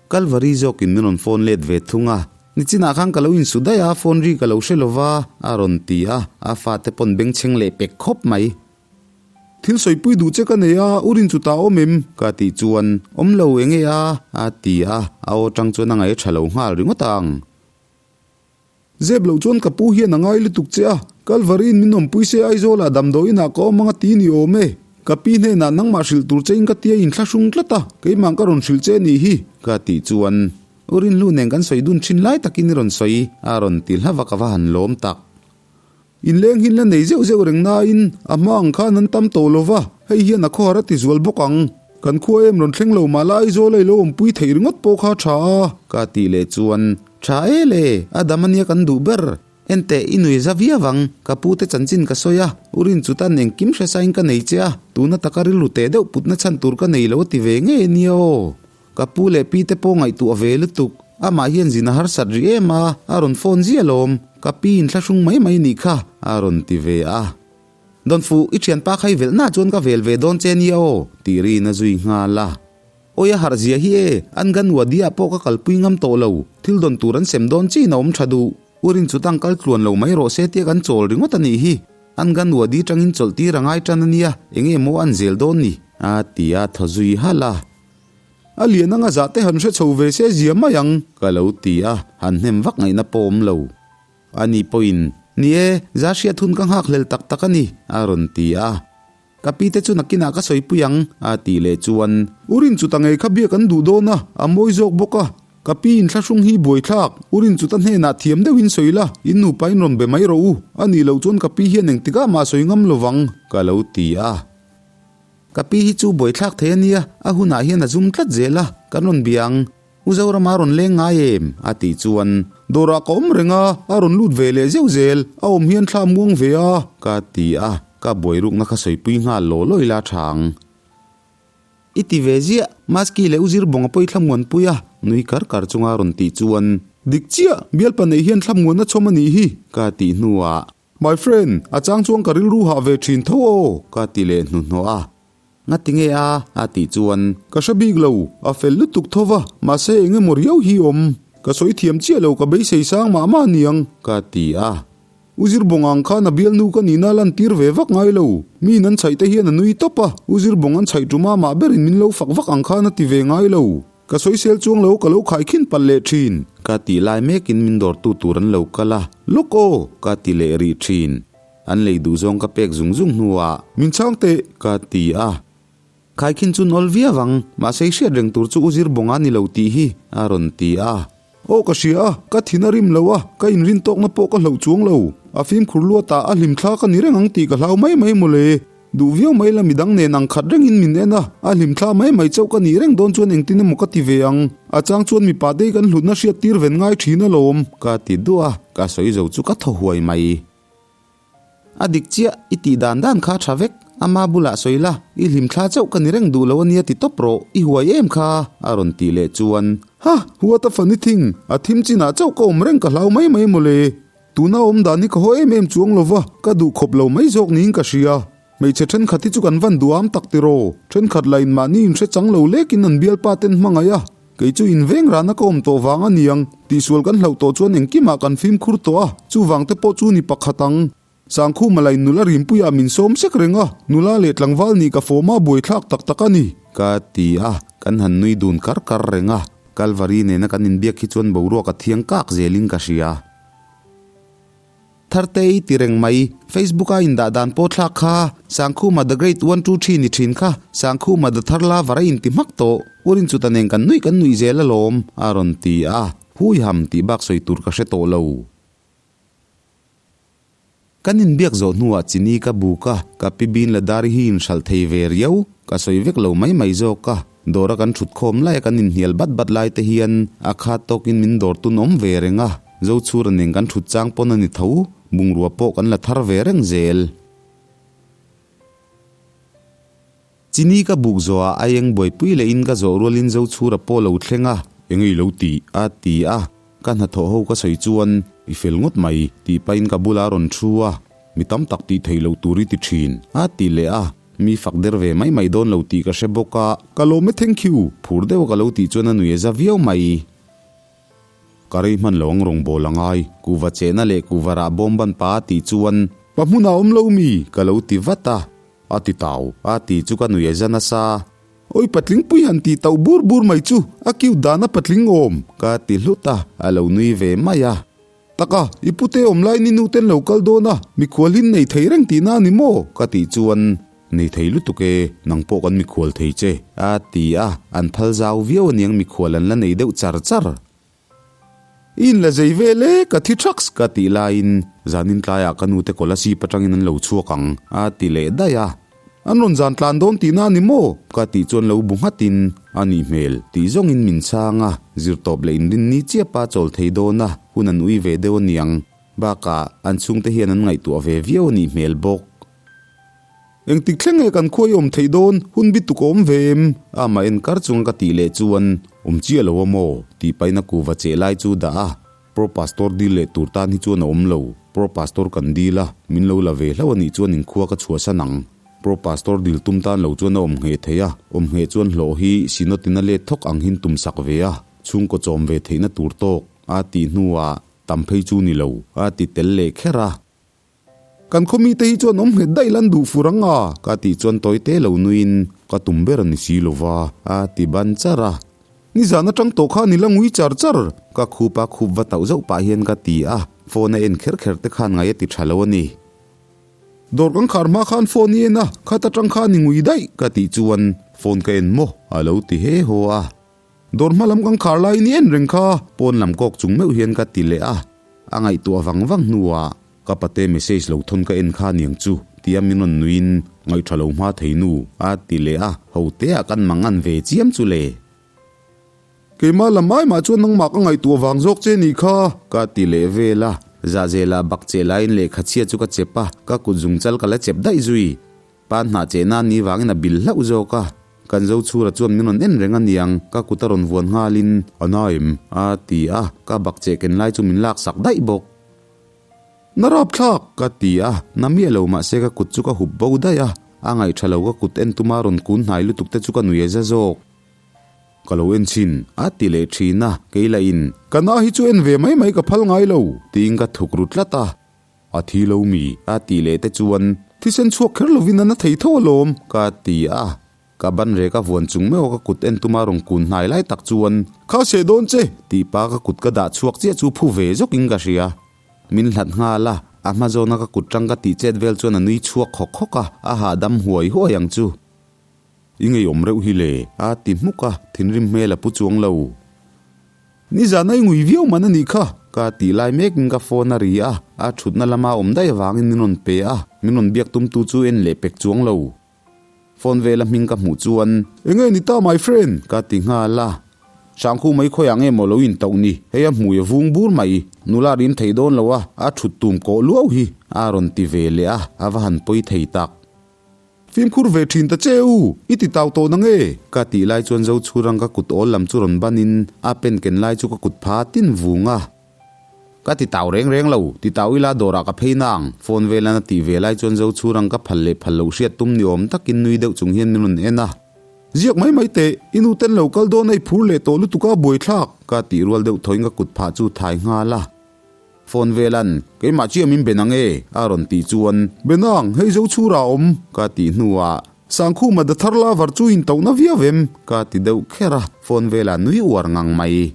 Kalvari zawkin min rawn phone let ve thung a, Nichinah khan ka lo insu daih a, phone ri ka lo hre lo va, a rawn ti a, a fate pawn bengchheng leh pek khawp mai. Thil sawipui duh che ka nei a, u rin chu ta awm em? Ka tih chuan, Awm lo eng e a? a ti a, a aw tang chuan a ngaih tha lo nghal ringawt ang. Zep loh chuan ka pu hian a ngai lutuk che a, Kalvari-in min awmpui se Aizawlah damdawiinah ka awm ang a ti ni awm e. Ka pi hnenah nangmah hrilh tur chein ka tia inthlahrung tlat a, keimah ka rawn hrilh che a nih hi. Ka tih chuan, U Rinhlu nen kan sawi dun thin lai takin i rawn sawi, a rawn ti hlauh a ka va han lawm tak. Inleng hin la nei zeuh zeuh reng nain a hma ang khan an tam tawh lo va, hei hian a khawhar a ti zual bawk ang. Kan khua em rawn thleng lo mah la Aizawl a i lo awmpui theih ringawt pawh kha a tha a. Ka tih leh chuan, Tha e le, a dam ania kan duh ber. Enteh, i nui za viau ang, ka pu te chanchin ka sawi a, u rin chu tan engkim hre sain ka nei che a, tuna taka rilru teh deuh putna chhan tur ka nei lo a ti ve ngei ania aw. Ka pu leh pi te pawh ngaihtuah ve lutuk, amah hian zin a harsat rih em a, a rawn phone ziah alawm, ka pi in thlahrung mai mai nih kha, a rawn ti ve a. Dawnfuh, i thianpa kha i velh na chuan ka vel ve dawn che nia aw, tih rin a zui nghal a. Awi a harh zia hi e, an gan wadi ah pawh ka kalpui ngam tawh lo, thil dawn tur an sem dawn chiin a awm tha duh. U rin chu tang kal tluan lo mai rawh se tia kan chawl ringawt a nih hi, an gan wadi tangin chawlh tir a ngai tan a nia, enge maw an zel dawn ni, a ti a thaw zui halh a. A lian anga zah te han hre chho ve se zia mai ang. Ka lo ti a, han hnem vak ngaihna pawh awm lo. Ani pawhin, Ni e, za hriat hun ka nghak hlel tak tak a ni, a rawn ti a. Ka pi te chu nakinah ka sawipui ang, a tih leh chuan. U rin chuta ngei kha biak an duh dawn a, a mawi zawk bawk a. Ka pi inthlahrung hi buaithlak, U rin chuta hnenah thiam deuhin sawi la, in nupa in rawn be mai rawh u, a nih loh chuan ka pi hian engtikah mah sawi ngam lo vang, ka lo ti a. Ka pi hi chu buaithlak thei a nia, a hunah hian a zum tlat zel a, kan rawn bia ang. U Zorama rawn leng ngai em? a tih chuan. Dawrah ka awm reng a, a rawn lut ve leh zeuh zel, a awm hian thla muang ve a. Ka ti a, ka buairukna kha sawipui nghal law law ila tha ang. I ti ve ziah, Maski leh U Zirbawnga pawh i thlamuanpui a, nui kar kar chunga rawn tih chuan. Dik chiah, bialpa neih hian thlamuan a chhawm a nih hi. Ka tih hnuah. My friend, a chang chuan ka rilru hah ve thin tho aw, ka ti leh hnuhnawh a. Ngati nge a? a tih chuan. Ka hre bik lo, a fel lutuk tho va, mahse eng emaw riau hi awm. Ka sawi thiam chiah lo ka beisei sang mah mah aniang, ka ti a. U Zirbawng ang khan a bialnu ka nihna lantir ve vak ngai lo. Miin an chhaih te hian a nui tawp a, U Zirbawng an chhaih ṭuma mah berin min lo fak vak ang khan a ti ve ngai lo. Ka sawisel chuang lo ka lo khaikhin palh leh thin. Ka tih lai mekin min dawrtu tur an lo kal a, Lawk aw! ka ti leh rih thin. An lei duh zawng ka pek zung zung hnuah. Min chhang teh! Ka ti a. Khaikhin chu nawl viau ang, mahse i hriat reng tur chu u zir bawnga ni lo tih hi, a rawn ti a. Aw ka hria a, ka thin a rim lo a, ka inrin tawkna pawh ka hloh chuang lo. A fimkhur luatah a hlimthla ka ni reng ang tih ka hlau mai mai mawle. Duh viau mai la midang nen ang khat rengin min en a, a hlimthla mai mai chauh ka nih reng dawn chuan engtin emaw ka ti ve ang. A chang chuan mipa te hi kan hlutna hriat tir ven ngai thin alawm. Ka ti duah a, ka sawi zo chu ka thaw huai mai. A dik chiah, i tih dan dan kha tha vek, ama bulah sawi la, i hlimthla chauh ka ni reng duh lo ania ti tawp rawh, i huai em kha? a rawn tih leh chuan. Ha! What a funny thing! A thim chinah chauh ka awm reng ka hlau mai mai mawle. Tuna awm dan hi ka haw em em chuang lova, ka duh khawp lo mai zawk niin ka hria. Hmeichhe thenkhat hi chu kan van duham tak tiraw? Thenkhat lah in mahni inhre chang lo lekin an bialpa ten hmangaih a, kei chu inveng rana ka awm tawh vang a niang. Tihsual kan hlauh tawh chuan engkimah kan fimkhur tawh a, chuvang te pawh chu ni pakhat ang. Sangkhuma lah in nula rimpuiah min sawm sek reng a, nula leh tlangval nih ka fawm a buaithlak tak tak a ni. Ka ti a, kan han nui dun kar kar reng a, Kalvari nena kan inbiak hi chuan boruak a thiang kak zelin ka hria. Thartei ti reng mai, Facebook a indah dan pawh thlak kha, Sangkhuma the great one two three ni thin kha, Sangkhuma the thar la var a inti hmak tawh, Urin chuta nen kan nuih kan nuih zel alawm, a rawn ti a, hui ham tih bak sawi tur ka hre tawh lo. Kan inbiak zawh hnuah chini ka buk a, ka pi bin la dar hi inhralh thei ve riau, ka sawi vek lo mai mai zawk a. Dawra kan thut khawm laia kan inhnial bat bat lai te hian a khat tawkin min dawr tun awm ve reng a, Zochhura nen kan thut chang pawn a ni tho, bungrua pawh kan la thar ve reng zel. Chini ka buk zawhah a eng buaipui lehin ka zawh rualin Zochhura pawh lo thleng a, Eng ei lo tih? a ti a, ka hnathawh ho ka sawi chuan, I fel ngawt mai, tih pahin ka bulah a rawn thu a, Mi tam tak tih theih loh tur i ti thin, a ti leh a. Mi fak der ve mai mai dawn lo tih ka hre bawk a. Ka lawm e thank you. Phur deuh a ka lo tih chuan a nui a za viau mai. Ka rei hman lo ang rawng bawl a ngai. Kuhva chehna leh kuhva rah bawm ban pa a tih chuan. Pa hmunah awm lo mi? Ka lo ti vat a. A ti tau. A tih chu ka nui a za nasa. Oi patling pui han tih tauh bur bur mai chu a cute dan a patling awm. Ka ti hlut a, a lo nui ve mai a. Taka, i pute awm lai ni nu ten lo kal dawn a, mikhual in nei thei reng tihna a ni maw? Ka tih chuan, Nei thei lutuk e, nang pawh kan mikhual thei che, a ti a, an phal zau viau aniang mikhual an la nei deuh char char. I inla zei vel e, ka thi thaks, ka tih laiin, Zanin tlaiah ka nute Kolasib atangin an lo chhuak ang, a ti leh daih a. An rawn zan tlan dawn tihna a ni maw? Ka tih chuan lo bu nghatin, A nih hmel, tih zawngin min chhang a, zirtawp leh inrinni chiapa chawl thei dawn a, hun an ui ve deuh aniang. Bakah, an chhungte hian an ngaihtuah ve viau a nih hmel bawk. Engtik thleng nge kan khuai awm theih dawn, hun bi tuk a awm ve em? Amah en kar chunga ka tih leh chuan, Awm chiah lo a maw? tih pahin a kuva cheh lai chu dah a, Pro Pastor dil leh tur tan hi chuan a awm lo. Pro Pastor kan dil a, min lo la ve hlauh a nih chuan inkhua ka chhuahsan ang. Pro Pastor dil tum tan lo chuan a awm ngheh thei a, awm ngheh chuan hlawh hi Synod in a let thawk ang hin tum sak ve a, chhungkaw chawm ve theihna tur tawk a tih hnuah tam phei chu ni lo a ti tel leh kher a. Kan khaw mite hi chuan awm nghet daih lan duh fur ang a. Ka tih chuan tawi te lo nuiin ka tum ber a ni si lova, a ti ban char a. Nizan atang tawh khan i la ngui char char. Ka khup a khup va tauh zauh pah hian ka ti a, phone a en kher kher te khan ngai a ti tha lo a ni. Dawr kan khar hma khan phone i en a, khat atang khan i ngui daih. Ka tih chuan phone ka en maw a lo ti he haw a. Dawr hma lam kan khar laiin i en reng kha. Pawn lam kawk chung meuh hian ka ti leh a, a ngaihtuah vang vang hnuah ka pate message lo thawn ka en kha aniang chu tia min rawn nuiin ngaihṭha lo hma thei nu a ti leh a, ho teah kan mangan ve chiam chu le. Keimah lam ai mah chuan nangmah ka ngaihtuah vang zawk che nih kha. Ka ti leh vel a, zahzelah bak che laiin lehkha chhia chu ka chep a, ka kut zungchal ka la chep daih zui. Pa hnah che nan ni vangin a bil hlauh zawk a, kan zo chhura chuan min rawn en reng a niang, ka kut a rawn vuan nghalin, A na em? a ti a, ka bak che ken lai chu min lak sak daih bawk. Na rap thlak! Ka ti a, na miah lo mahse ka kut chu ka hup bo daih a, a ngaih tha lo ka kut en tuma rawn kun hnai lutuk te chu ka nui a za zawk. Ka lo en chhin, a ti leh thin a, kei lah in. Ka na hi chu en ve mai mai ka phal ngai lo. Tiin ka thuk ru tlat a. A thi lo mi? A tih leh te chuan. Thisen chhuak kher lovin a na thei tho alawm. Ka ti a. Ka ban rek a vuan chung meuh a ka kut en tuma rawn kun hnai lai tak chuan. Kha seh dawn che! Tih pa ka kut ka dah chhuak chiah chu phu ve zawkin ka hria. Min hlat nghal a, a hma zawna ka kut tang ka tih chet vel chuan a nui chhuak khawk khawk a, a hahdam huai huai ang chu. I ngeiawm reuh hi le, a ti hmuk a, thinrim hmel a pu chuang lo. Nizan a i ngui viau man a nih kha. Ka tih lai mekin ka phone a ri a, a thutna lama awm daih avangin min rawn pe a. Min rawn biak tumtu chu en leh pek chuang lo. Phone vela hming ka hmuh chuan. Enge ni ta my friend? Ka ti nghal a. Hrangkhu mai khawiah nge maw lo intauh ni? Hei a hmui a vung bur mai. Nula rim thei dawn lo a, a thut tum kawh luau hi a rawn ti ve leh a, a va han pawi thei tak. Fimkhur ve thin ta che u, i ti tau tawh nange? Ka tih lai chuan Zochhurang ka kut awl lam chu rawn banin a pen ken lai chu ka kut pha tin vung a. Ka ti tau reng reng lo, ti tau ila dawrah ka phei na ang, phone velan a tih ve lai chuan Zochhurang ka phal leh phal loh hriat tum ni awm takin nui deuh chung hian min rawn en a. Ziak mai mai teh, i nu ten lo kal dawn a i phur leh tawh lutuk a buaithlak. Ka tih rual deuh thawiin ka kut phah chu thai nghal a. Phone velan, Keimah chiah min ben ang e, a rawn tih chuan. Benang, hei zo chhura awm, ka tih hnuah. Sangkhuma da thar la var chu intauhna viau em? Ka ti deuh kher a, phone velah nui uar ngang mai.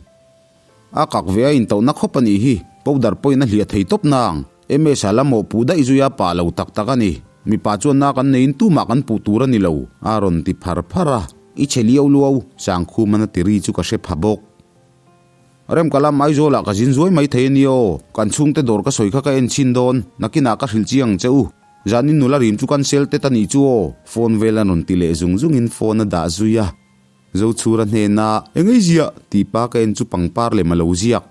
A kak ve a intauhna khawp a nih hi, powder pawhin a hliah thei tawp nang. MS-a la mawhpuh daih zui a pah lo tak tak a ni. Mipa chuan na kan neiin tumah kan puh tur a ni lo, a rawn ti phar phar a. I chhe liau luau, Sangkhuma na ti ri chu ka hre pha bawk. Remka lam Aizawlah ka zin zuai mai thei a nia aw, kan chhungte dawr ka sawi kha ka en chhin dawn, nakinah ka hrilh chiang ang che u. Zanin nula rim chu kan sel tet a nih chu aw, phone vel a rawn ti leh zung zungin phone a dah zui a. Zochhura hnena, Engei ziah? tih pa ka en chu pangpar lem a lo ziak.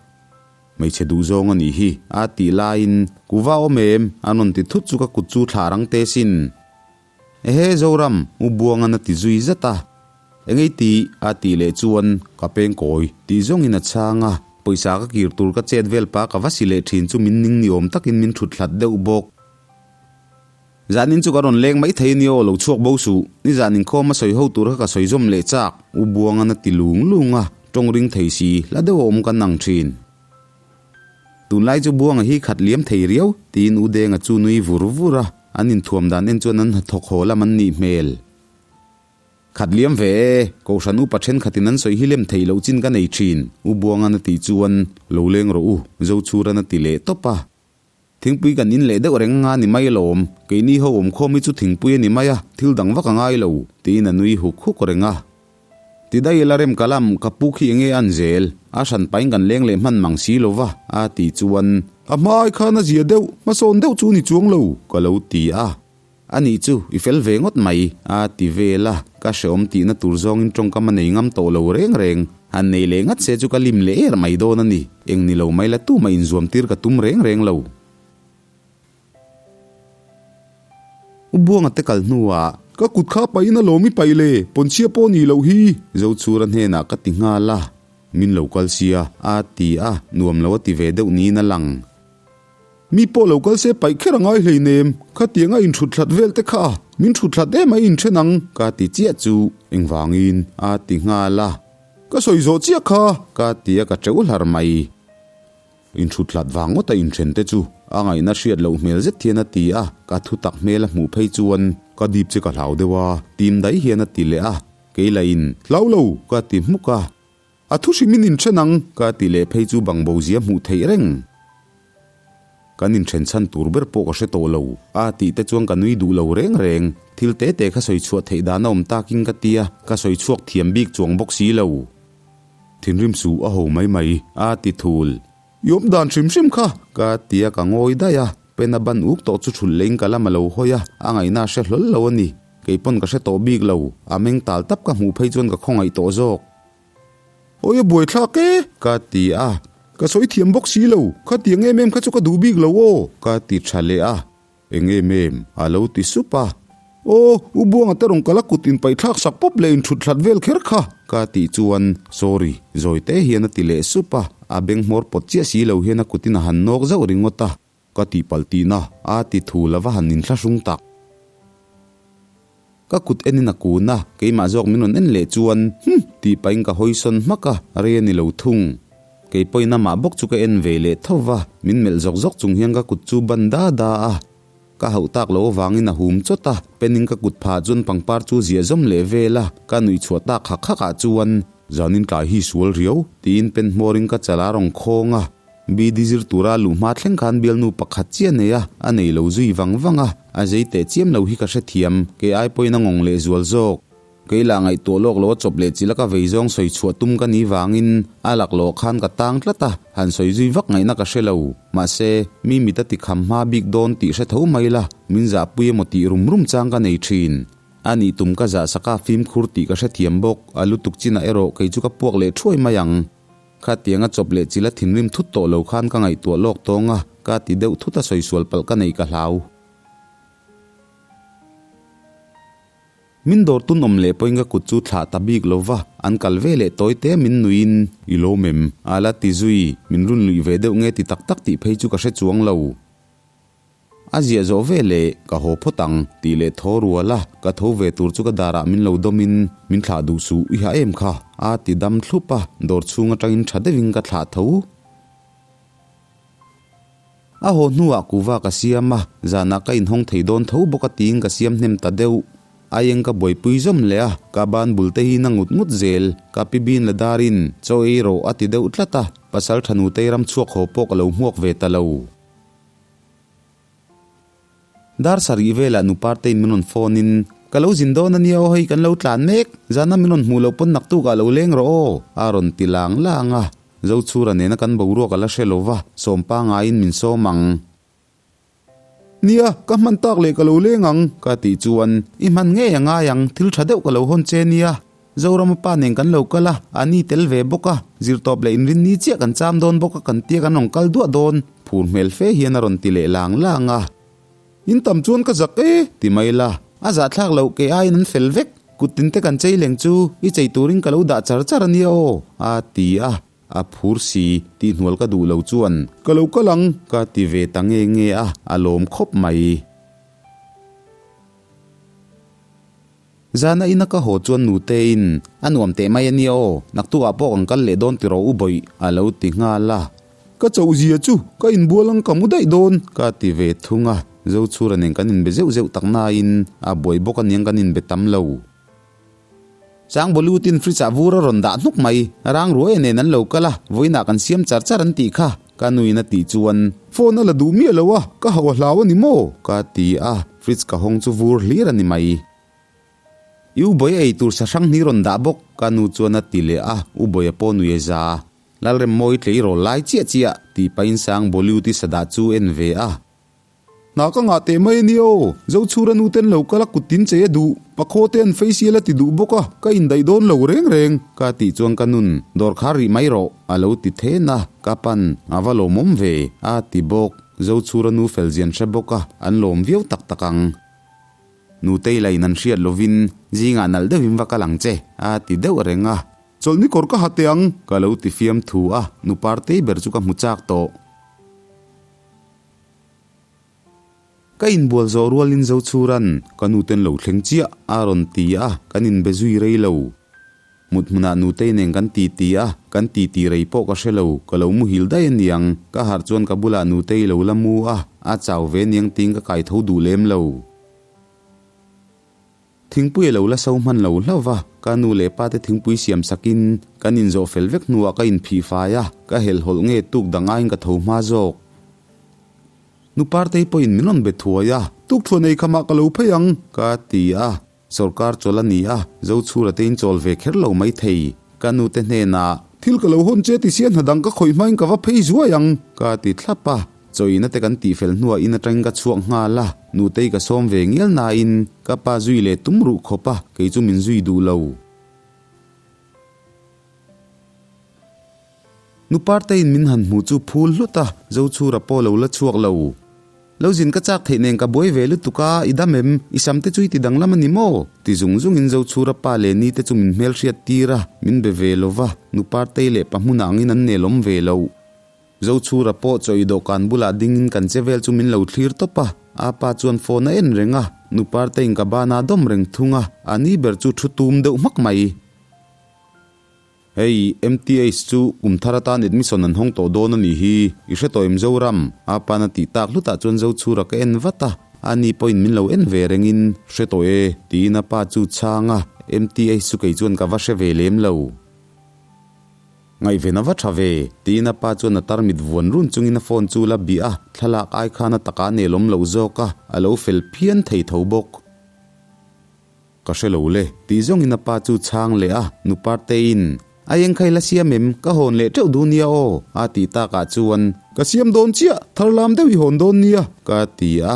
Hmeichhe duhzawng a nih hi, a tih laiin, Kuva awm em? a rawn ti thut chu ka kut chu thlah rang te sin. Ehe Zoram, U Buangan a ti zui zat a. Engei tih? a tih leh chuan ka peng kawi tih zawngin a chhang a. Pawisa ka kir tur ka chet vel pa ka va si leh thin chu min ning ni awm takin min thut hlat deuh bawk. Zanin chu ka rawn leng mai thei ania aw lo chhuak bo suh. Nizan inkhawm a sawi ho tur kha ka sawi zawm leh chak, U Buangan a ti lung lung a. Tawng ring thei si, hla deuh a awm kan ang thin. Tunlai chu Buanga hi khat liam thei riau, tiin U Denga chu nui vur vur a, an inthuam dan en chuan an hnathawk haw lam an nih hmel. Khat liam ve e, Kohhran upa thenkhatin an sawi hi lem theih loh chin ka nei thin, U Buanga'n a tih chuan, Lo leng rawh u, Zochhura'n a ti leh tawp a. Thingpui kan in leh deuh reng nga ni mai alawm, keini ho awmkhawm hi chu thingpui a ni mai a, thil dang vak a ngai lo, tiin a nui huk huk reng a. Ti daih ila rem ka lam, ka pu khi enge an zel, a hran pain kan leng leh hman mang si lo va, a tih chuan. A hmai khan a zia deuh, hmasawn deuh chu ni chuang lo, ka lo ti a. A nih chu, i fel ve ngawt mai, a ti vel a, ka hreawm tihna tur zawngin tawngkam a nei ngam tawh lo reng reng. Han nei leh ngat se chu ka lim leh er mai dawn a ni, eng ni lo mai la tumah inzuam tir ka tum reng reng lo. U Buanga te kal hnuah. Ka kut kha paih in alawm i paih le, pawnchhia pawh nih loh hi. Zochhura hnenah ka ti nghal a, min lo kal sia, a ti a, nuam lo a ti ve deuh niin a lang. Mi pawh lo kal se paih kher a ngai hleinem, khatiang a inthut hlat vel te kha min thut hlat em a inthen ang. Ka ti chiah chu engvangin a ti nghal a. Ka sawi zawh chiah kha. Ka ti a ka teuh hlar mai. Inthut hlat vang ngawt a inthen te chu a ngaihna hriat loh hmel zet hian a ti a, ka thu tak hmel a hmuh phei chuan ka dip che ka hlau deuh a, tim dai hian a ti leh a, kei lah in. Hlau lo. Ka ti hmuk a. A thu hrim in inthen ang. Ka ti leh phei chu bangbo zia hmuh theih reng. Kan inthen chhan tur ber pawh ka hre tawh lo. A tih te chuan ka nui duh lo reng reng. Thil te te kha sawi chhuah theih dan a awm takin ka tia, ka sawi chhuak thiam bik chuang bawk si lo. Thinrim suh a ho mai mai, a ti thul. I awm dan hrim hrim kha. Ka tia ka ngawi daih a, pen a ban uk tawh chu thulh leh in ka lam a lo hawi a, a ngaihna a hre hlawl lo a ni. Kei pawn ka hre tawh bik lo, a meng tal tap ka hmuh phei chuan ka khawngaih tawh zawk. Awi a buaithlak e! Ka ti a. Ka sawi thiam bawk si lo, khatiang em em kha chu ka duh bik lo aw! Ka ti tha leh a. Eng em em? A lo ti sup a. Aw, U Buanga te rawn kal a kut inpaihthlak sak pawp leh inthut hlat vel kher kha! Ka tih chuan, Sorry, zawi te hian a ti leh sup a. A beng hmawr pawt chiah si lo hian a kutin a han nawk zauh ringawt a. Ka tihpalh tihna a ti thu lova han inthlahrung tak. Ka kut enin a kun a, keimah zawk min rawn en leh chuan Hum! tih pahin ka hawi sawn hmak a, rei a ni lo thung. Kei pawhin amah bawk chu ka en ve leh tho va, min melh zawk zawk chung hian ka kut chu ban da da a. Ka hauh tak loh avangin a hum chawt a, pen in ka kut phah chuan pangpar chu ziah zawm leh vel a, ka nuih chhuah tak hak hak ah chuan Zanin tlai hi sual riau, tiin pen hmawrin ka chal a rawn khawng a. BD zir tura luh hma thleng khan bialnu pakhat chiah nei a, a nei lo zui vang vang a, a zei teh chiam lo hi ka hrethiam, kei ai pawhin a ngawng leh zual zawk. Kei lah ngaihtuah lawk lo a chawp leh chila ka vei zawng sawi chhuah tum ka nih vangin a laklawh khan ka tang tlat a, han sawi zui vak ngaihna ka hre lo. Mahse, mi mit a ti kham hma bik dawn tih hre tho mai la, min zahpui emaw tih rum rum chang ka nei thin. A nih tum ka zah saka fimkhur tih ka hrethiam bawk, a lutuk chinah erawh kei chu ka puak leh thuai mai ang. Khatianga chawp leh chila thinrim thut tawh lo khan ka ngaihtuah lawk tawng a, ka ti deuh thut a sawi sual palh ka neih ka hlau. Min dawr tun awm leh pawhin ka kut chu thlah ta bik lo va, an kal ve leh tawi te min nuiin, I lawm em? A la ti zui, min run luih ve deuh nge ti tak tak tih phei chu ka hre chuang lo. A ziah zawh ve leh, Ka haw phawt ang, tih leh thaw rual a, ka tho ve tur chu ka darah min lo dawmin, Min thlah duh suh, i ha em kha? A ti dam thlup a, dawr chhung atangin tha deuhin ka thlah tho. A haw hnuah kuva ka siam a, zanah ka inhawng thei dawn tho bawk a tiin ka siam hnem ta deuh. Aieng ka buaipui zawm leh a, ka ban bul te hi na ngut ngut zel, ka pi bin la darin chaw ei rawh a ti deuh tlat a, pasal tha nutei ram chhuak haw pawh ka lo hmuak ve ta lo. Dar sarih velah nu Partein min rawn phone in, Ka lo zin dawn a nia aw hei kan lo tlan mek, zana min rawn hmuh loh pawn naktuk ah lo leng rawh aw, a rawn ti lang lang a. Zochhura nena kan boruak a la hre lo va, sawm pangaiin min sawm ang. Nia, ka hman tak leh ka lo leng ang, ka tih chuan, I hman ngei a ngai ang, thil tha deuh ka lo hawn che nia. Zorama pa nen kan lo kal a, a ni tel ve bawk a, zirtawp leh inrinni chiah kan cham dawn bawk a kan tia kan rawn kal duah dawn, phur hmel fe hian a rawn ti leh lang lang a. In tam chuan ka zak e, ti mai la, a zahthlak loh ke aiin an fel vek, kut tin te kan chei leng chu i chei turin ka lo dah char char a nia aw, a ti a, a phur si, tihhnual ka duh lo chuan. Ka lo kal ang, ka ti ve ta nge nge a, a lawm khawp mai. Zana ina ka haw chuan Nuteiin, A nuam teh mai a nia aw, naktukah pawh kan kal leh dawn tiraw u bawih, a lo ti nghal a. Ka chauh zia chu ka inbual ang ka mu daih dawn, ka ti ve thung a. Zochhura nen kan inbe zeuh zeuh tak nain a buai bawk aniang kan inbe tam lo. Sangbalutin fridge ah vur a rawn dah hnuk mai, rang ruai nen an lo kal a, vawiinah kan siam char char an tih kha, ka nuin a tih chuan. Phone a la duh miah lo a, ka hauh a hlau a ni maw? Ka ti a, fridge ka hawng chu vur hlir a ni mai. I u Bawia ei tur sa hrang hnih rawn dah bawk, ka nu chuan a ti leh a, u Bawia pawh nui a za. Lalremmawi tleirawl lai chiah chiah, tih pahin Sangbolute i sa dah chu en ve a. Hna ka ngah teh mai a nia aw, Zochhura nu ten lo kal a kut tin chei a duh, pakhaw te an facial a ti duh bawk a, ka indaih dawn lo reng reng. Ka tih chuan ka nun, dawr khar rih mai rawh, a lo ti then a, ka pan, a va lawmawm ve, a ti bawk. Zochhura nu fel zian hre bawk a, an lawm viau tak tak ang. Nutei la in an hriat lovin, zingah nalh deuhin va kal ang che, a ti deuh reng a. Chawlhni kawr ka ha teh ang, ka lo ti fiam thu a, nu Partei ber chu ka hmu chak tawh. Ka inbual zawh rualin Zochhuran, Ka nuten lo thleng chiah, a rawn ti a, kan inbe zui rei lo. Mut hmunah nutei nen kan titi a, kan titi rei pawh ka hre lo, ka lo muhil daih a niang. Ka harh chuan ka bulah nutei lo la mu a, a chau ve niang tiin ka kai tho duh lem lo. Thingpui a lo la so hman lo hlauh va, ka nu leh pa te thingpui siam sakin kan inzawh fel vek hnuah ka inphih fai a, ka helhhawlh nge tuk dang aiin ka tho hma zawk. Nu Partei pawhin min rawn be thuai a, Tukthuan ei khamah ka lo phei ang, ka ti a, Sawrkar chawl a ni a, Zochhura te in chawl ve kher lo mai thei, ka nu te hnenah. Thil ka lo hawn che ti sia hna dang ka khawih hmain ka va phei zuai ang, ka ti thlap a. Chawina te kan tihfel hnuah in atangin ka chhuak nghal a, nutei ka sawm ve ngial nain ka pa zui leh tum ruh khawp a, kei chu min zui duh lo. Nu Parteiin min han hmuh chu phul hlut a, Zochhura pawh lo la chhuak lo. Lo zin ka chak theih nen ka buai ve lutuk a, i dam em? I sam te chu i ti danglam a ni maw? Ti zung zungin Zochhura pa leh ni te chu min hmelhriat tir a, min be ve lo va, nu Partei leh pa hmunah angin an nelawm ve lo. Zochhura pawh chaw i dawhkan bulah dingin kan che vel chu min lo thlir tawp a, a pa chuan phone a en reng a, nu Partei'n ka bana dawm reng thung a, a ni ber chu thu tum deuh hmak mai. Hei, MTH chu kum thar atan admission an hawng tawh dawn a nih hi, i hre tawh em Zoram? A pa'n a tih tak hlutah chuan Zochhura ka en vat a, a ni pawhin min lo en ve rengin, Hre tawh e, tiin a pa chu chhang a, MTH chu kei chuan ka va hre ve lem lo. Ngaihven a va tha ve, tiin a pa chuan a tarmit vuan run chungin a phone chu la bih a, thlalak ai khan a takah a nelawm loh zawk a, a lo fel phian thei tho bawk. Ka hre lo le, tih zawngin a pa chu chhang leh a, nu Parteiin, A eng kha i la siam em? Ka hawn leh teuh duh nia aw, a tih takah chuan, Ka siam dawn chiah, thar lam deuh i hawn dawn nia, ka ti a.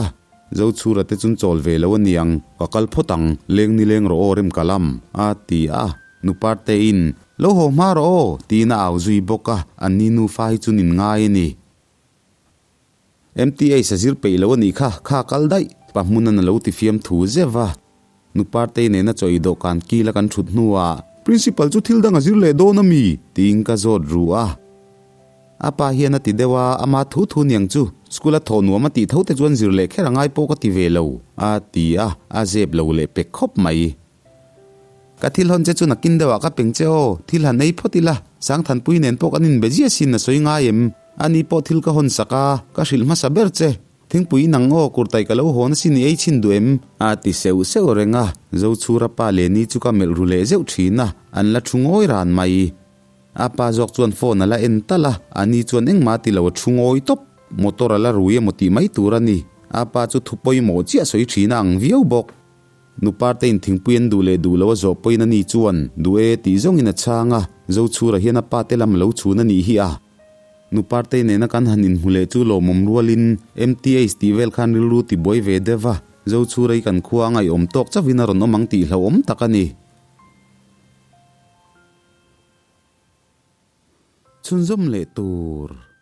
Zochhura te chun chawl ve lo a niang, ka kal phawt ang, leng ni leng rawh aw rem ka lam, a ti a. Nu Parteiin, Lo haw hma rawh aw, tiin a au zui bawk a, anni nufa hi chun in ngai a ni. MTA sa zir peih lo a nih kha, kha kal daih, pa hmunan a lo ti fiam thu zeuh a. Nu Partei nena chaw ei dawhkan kil a kan thut hnuah. Principal chu thil dang a zir leh dawn a mi? Tiin ka zawt ru a. A pa hian a ti deuh a, ama thu thu niang chu school a thawh nuam a tih tho te chuan zir leh kher a ngai pawh ka ti ve lo, a ti a, a zep lo leh pek khawp mai. Ka thil hawn che chu nakin deuhah ka peng che aw, thil han ei phawt ila, Sangthanpui nen pawh kan inbe ziah sin a sawi ngai em? Ani pawh thil ka hawn sak a, ka hrilh hmasa ber che. Thingpui nang aw, kurtai ka lo hawn asin i ei chhin duh em? A ti seuh seuh reng a, Zochhura pa leh ni chu ka melh ru leh zeuh thin a, an la thu ngawi ran mai. A pa zawk chuan phone a la en talh a, ani chuan engmah ti lo a thu ngawi tawp. Motor a la rui emaw tih mai tur a ni. A pa chu thu pawimawh chiah sawi thin a ang viau bawk. Nu Partein thingpui an duh leh duh lo a zawh pawhin ani chuan, Duh e, tih zawngin a chhang a, Zochhura hian a pa te lam lo chhun a nih hi a. Nu Partei nena kan han inhmu leh chu lawmawm rualin MTH tih vel khan rilru ti buai ve deuh a, Zochhura hi kan khua a ngaihawm tawk chauhin a rawn awm ang tih hlauhawm tak a ni. Chhunzawm leh tur.